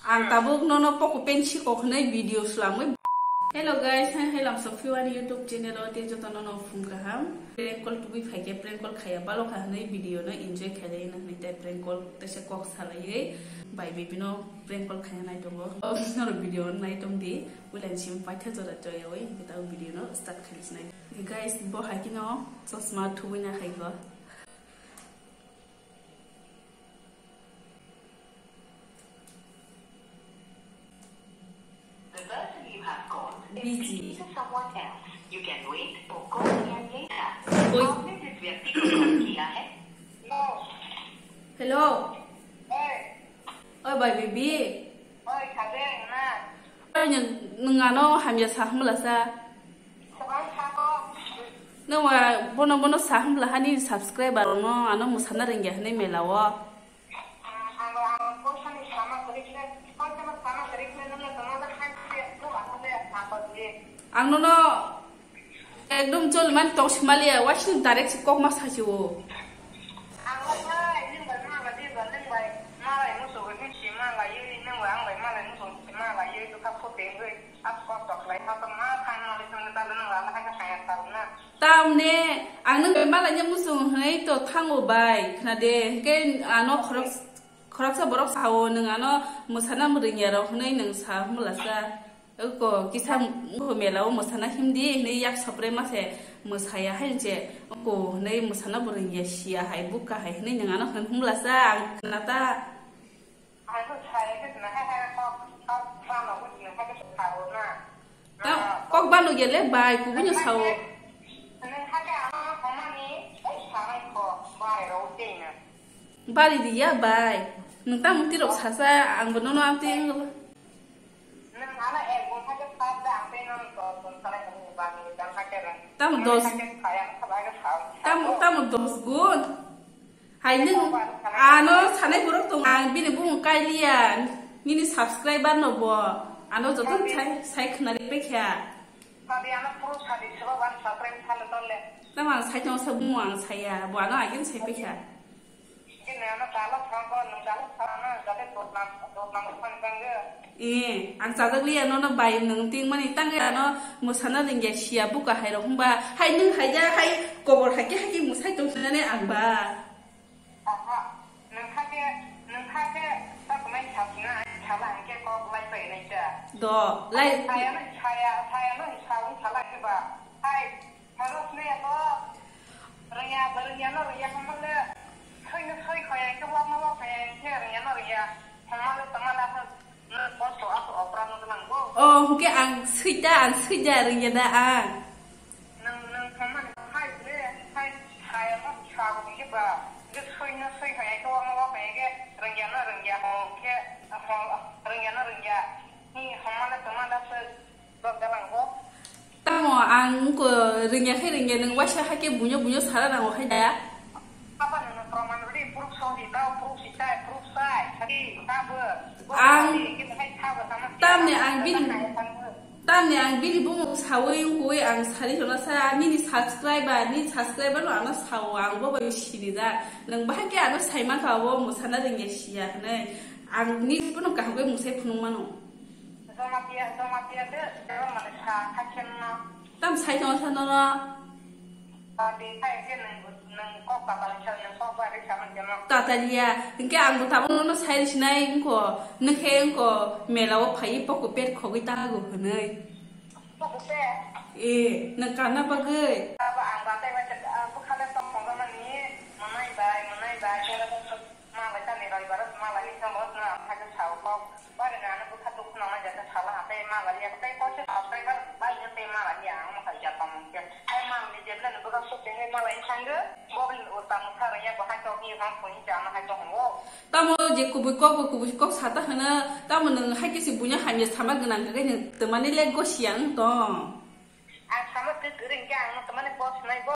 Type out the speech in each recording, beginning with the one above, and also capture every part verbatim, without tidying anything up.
Ang tabuk nono poko pen sikok hwnwi video swlamwi. Hello guys, hai hai lamsa phiwan YouTube channel o tei joto nono phung kaham. Prank call tubui phaikhe prank call khaya balo kha hwnwi video no enjoy khailai hwnwi tei prank call tesa kok salaiwi bai bibino prank call khaya nai tongo. Noro video no nai tong di, ulen sim paitha jora joyawi hwnkhe tabuk video no start khaisinai. Guys, bo hai kino chosma thubui na hai go. The person you have called is busy. Speaking to someone else. You can wait or call again later. Oi. आपने जिस व्यक्ति को कॉल किया है। Hello. Oi. Oi, bai, baby. Oi, kade na. Oi, nwng, nwng ano hamya sa hwnmwla sa. Nwng wa bono bono sa hwnmwla hani subscriber no ano mwsana rwngya hwnwi mela o. Ang nono ekdom jol man tong simaliya, wasing direct si kok ma sasi o. Tamne ang nwng bai malaina muchung hwnwi to thango bai, khna de, hwnkhe ano khorok, khoroksa borok sao nwng ano mwsana mwrwngya rok hwnwi nwng sa hwnmwla sa. Oko kisa mela o mwsana himdi hwnwi yak sopre mase mwsaya hai je, oko hwnwi mwsana bo rwngya siya hai bukha hai hwnwi nwng ano hwn hwnmwla sa ang khna ta. Ang to saya ke na hai hai kok, kok bano ko na hai ke sa o na. Ta kok bano gele bai, kubunyo sao. Nang hai ke ano homani, eh, sanai ko, bare ro de na. Bari di ya bai. Nang ta mungti rok sasa, ang bo nono amti. Nang ano ek gun hai ke sa da, ang te nono dos gun sanai ko bani, dan hai ke ra. Tamo dos. Hai ke saya, ang sa bai ke sa. Tamo, tamo dos gun. Hai nwng ano sanai borok tong, ang bini bumung kailiya, nini subscriber no bo ano joto sai, sai khwnari pekha. Tadi ano puro sadi sebo ban subscribe thale tolle. Tamo ang sai tong sa bumung ang saya, bo ano agin sai pekha. Gini ano talo thang ko, nwng talo thang ano jate dotnam, dotnam khani bangge. Eh, ang chajak liya nono bai nwng ting mani tang ano mwsana rwngya siya buka hai rok hwnba hai nwng hai da hai kobor hai khe hai khe mwsai tong sinani ang ba. Aha, nwng kha khe, nwng kha khe ta kumai sa sina sala hwnkhe kok lai pai nai ta. Do, lai. Saya no saya, saya no sa ung sala ke ba. Hai, harus ne to. Rwngya, rwngya no rwngya hwnmale. Soi no soi khaya ke wa ma wa khaya ke rwngya no rwngya. Hwnmale tongmale ha. Nwng kosto aso opra no nang bo. Oh, hwnkhe ang swida, ang swida rwngya da ang. Nwng, nwng tongmani hai le, hai, hai ano sa bo ni ba. Je soi no soi khaya ke wa ma wa khaya ke rwngya no rwngya ho ke, ho, rwngya no rwngya. Ni hwnmale tongmale se. Tamo ang ko rwngya khe rwngya, nwng waisa hakhe buino buino sara nango hai da. Ang tamni ang bini, tamni ang bini bumung sawi wngkui ang sari hwnna sa, nini subscriber, nini subscriber no ano sao, ang bo bai sinijak. Nwng bahai khe ano sai mankha, obo mwsana rwngya siya hwnwi. Ang ni bono kaham khe mwsai phunuk mano. Joma piya, joma piya de, de mane sa hakhe no. Tam sai tong sa nono. Tadi hai ke nang, nang kok kata sa, nang kok ba re sa man jama. Tataliya, hingke ang bo tabuk nono sai sinai wngko, nokhe wngko, mela o phai poko pet khogwi ta go hwnwi. Poko pet? Eh, nang kana bagwi? Aba ang ba tai ba, ah, bukhale tong tong mani, manai bai, manai bai, kera tong. Malai tani raibar malai ni tamo na thagwi sao kok. Bari na ano bwkha tuk khna ma jata sala hatai malai ya tei kok se subscriber bai ya tei malai ya ang ma hai jata mung ke. Ai malai ni jebla ni bwkha suk tengwi malai ni sangwi. Bo bini urta mukha rang ya bo hai tok ni hang phone ni jama hai tok mo. Tamo je kubui kok bo kubui kok sata hana tamo nwng hai kisi bunya hamya sama gwnang khe nwng twmani le gosiya wng tong. Ang sama khe kwrwi hwnkhe ang no twmani boss nai bo.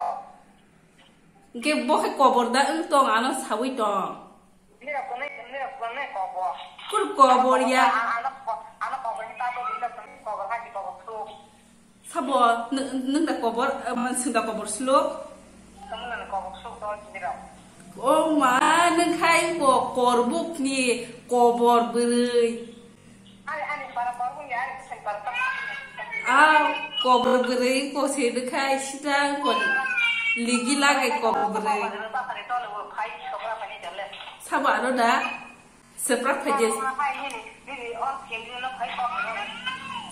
Hingke bo hai kobor da wng tong, ano sawi tong. Nirok konai, nirok konai kobor. Kur kobor ya? Ano ko-, ano kobor ni tabo nirok konai kobor, hai kobor tu. Sabo, nw-, nwng da kobor, eh, manswng da kobor slo? Kamu nang kobor slo to nirok. O ma, nwng khai bo korbuk ni kobor bwrwi. Au, kobor bwrwi kose de khai sita ko ligi lage kobor bwrwi. Sabo ano da? Seprak phajes.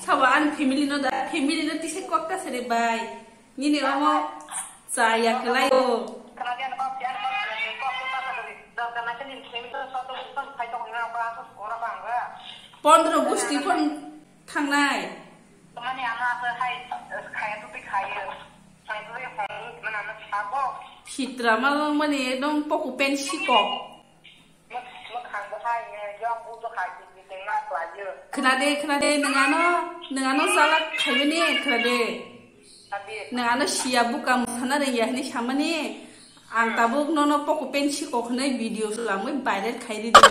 Sabo an family no da, family no tise kok ta sere bai. Nini omo cha ya kelai o. Pondro gusti phon thangnai. Sitra ma mani ekdom poku pen sikok. Khna de, khna de, nwng ano, nwng ano salak khaimani, khna de. Nwng ano siya buka mwsana rengya hwnwi samani, ang tabuk nono poku pen sikok hwnwi video swlamwi viral khai ridi.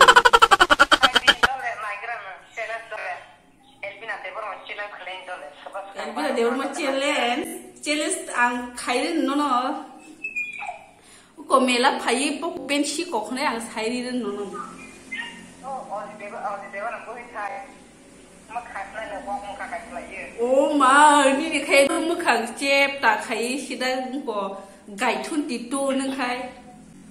Elvira Debbarma challenge, challenge ang khai ridi nono. Uko mela phaiwi poku pen sikok hwnwi ang sai ridi nono. Oh, Odi Deba, Odi Deba nang bui thai. Mwkhang nai no bok mwkhang kai khlaiyo. Oh ma, nini khai mwkhang chep ta khai sida uko gaithun ti tu nang khai.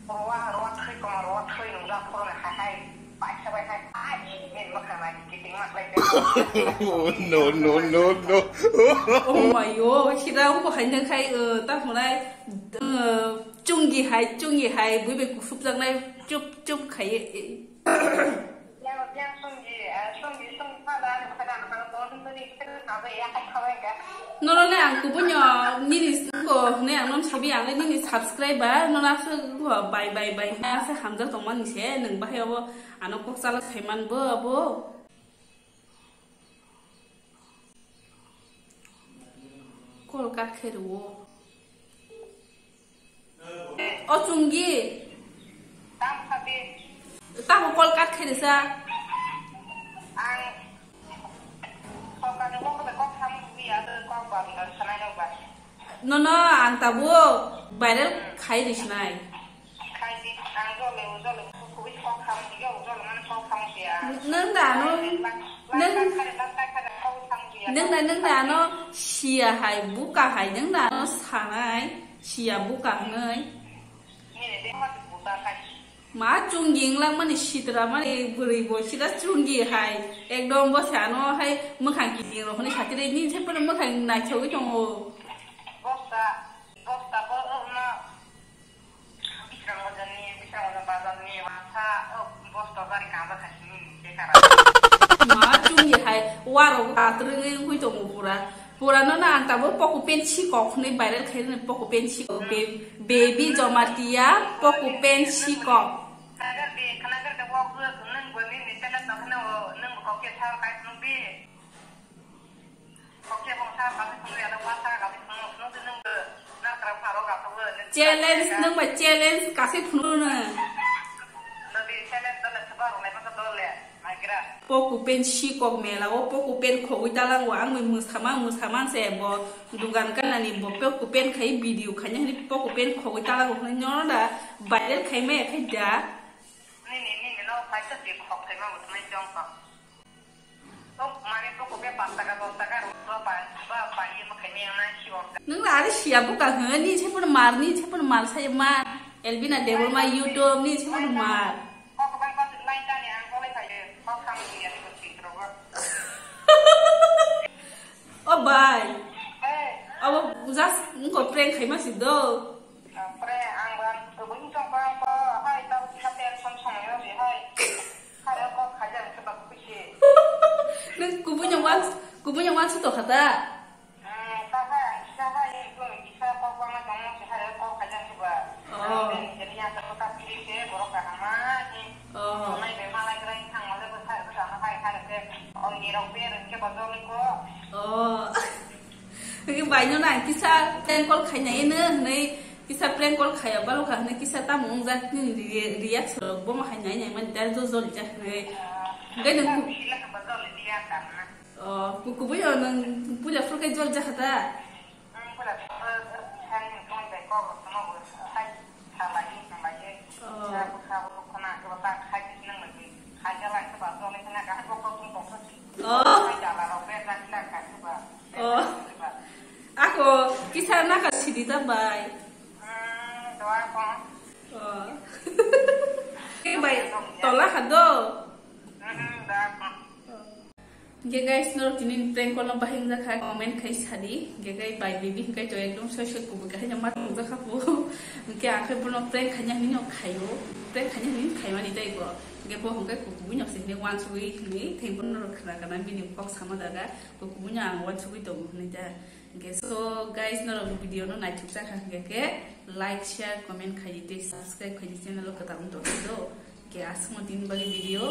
Rowa, rowa thui koma, rowa thui nung jak phoro nang khai khai. Bai sa bai khai. Ai, nini mwkhang nai kiting mak lai. Oh, no, no, no, no. Oh my, oh, sida uko hai nang khai, uh, ta hunai. Chungi hai, chungi hai, bui bai kusupjaknai chup chup khai. Nono ne ang kubunyo nini siko ne ang non sabi ang nini subscriber nono asa bai bai bai asa hamjak tongmani se nung bahai abo ano kok chalak saiman bo abo. Call cut khe rwo. O Chungi. Tamo call cut khe risa. Nono ang tabuk viral khai risinai. Nwng da ano, nwng, nwng da, nwng da ano siya hai, buka hai, nwng da ano sanai, siya buka hwnwi. Ma chungi wnglang mani sitra mani bwrwi bo sida chungi hai, ekdom bo se ano hai mwkhang kiting rok hwnwi satire nini se pono mwkhang naithogwi tongo. Bosta, bosta bo, uh, no. Bisrang bazarni, Bisrang bazar bazarni wasa, oh, bosto gari kaba khasini, bekar. Ma chungi hai, warok atrwngwi wngwi tongo pura. Pura no na ang tabuk poku pen sikok hwnwi viral khairokni poku pen sikok. Be-, baby Jomatia poku pen sikok. Khnagar be, khnagar de wok wok nang boni ni tela tong na o, nang kok ke thar kai nang be. Challenge, nung bai challenge kasi phunukno. Poku pen sikok mela o, poku pen khogwi talango, ang bai mwsamang, mwsamang se bo dugan kanani bo poku pen khai video khaina hwnwi poku pen khogwi talango hwnwi nono da viral khai maya khai da. Nini, nini no kaisa di khok phaima bo tmai chong kha. Tok mani tok be pas taka dos taka ro ba ba ba ye ma khai me na si o. Nung na ari siya buka hwn, ni se pun mar, ni se pun mar sa ye mar. Elvina Debbarma YouTube ni se pun mar. Kok bai pas lai ta ni ang ko lai khai ye. Kok sam ni ya ni ko si ro ba. O bai. Eh. Abo just nung ko prank khai ma si do. Pre ang ban ko bun chong ba ba hai ta si ka tension chong yo si hai. Nwng kubui no wan, kubui no wan suto khata. Oh. Oh. Hwnkhe bai no nang kisa prank call khainai no hwnwi kisa prank call khaiya balo kha hwnwi kisa tamo wngjak nini re-, reaction rok bomo hai nai nai mani tei jol jol jak hwnwi. Hwnkhe nwng ku-, oh, ku-, kubui o nwng puila phuru khe jol jakha ta? Oh. Oh. Oh. Taka sidi ta bai. Hmm, doa ko. Oh. Ke bai, tola khado. Hmm, doa ko. Hingke guys, norok tini prank call no bahai wngjakha, comment khai sadi. Hingke kai bai bibi hingke to ekdom soi soi kubui kahai no ma tongjakha po. Hingke ang khe bono prank khaina hinwi no khaio. Prank khaina hinwi khaimani tei bo. Hingke bo hingke kubui no se hinwi wansugwi hinwi thengbo norok khna kana bini kok sama jaga. Kubui no ang wansugwi tongo hinwi da. Hingke so guys, norok video no naithok jakha hingke ke like, share, comment khai di tei subscribe khai di channel o kwtal wng tongkha do. Hingke aswkno tini bagwi video.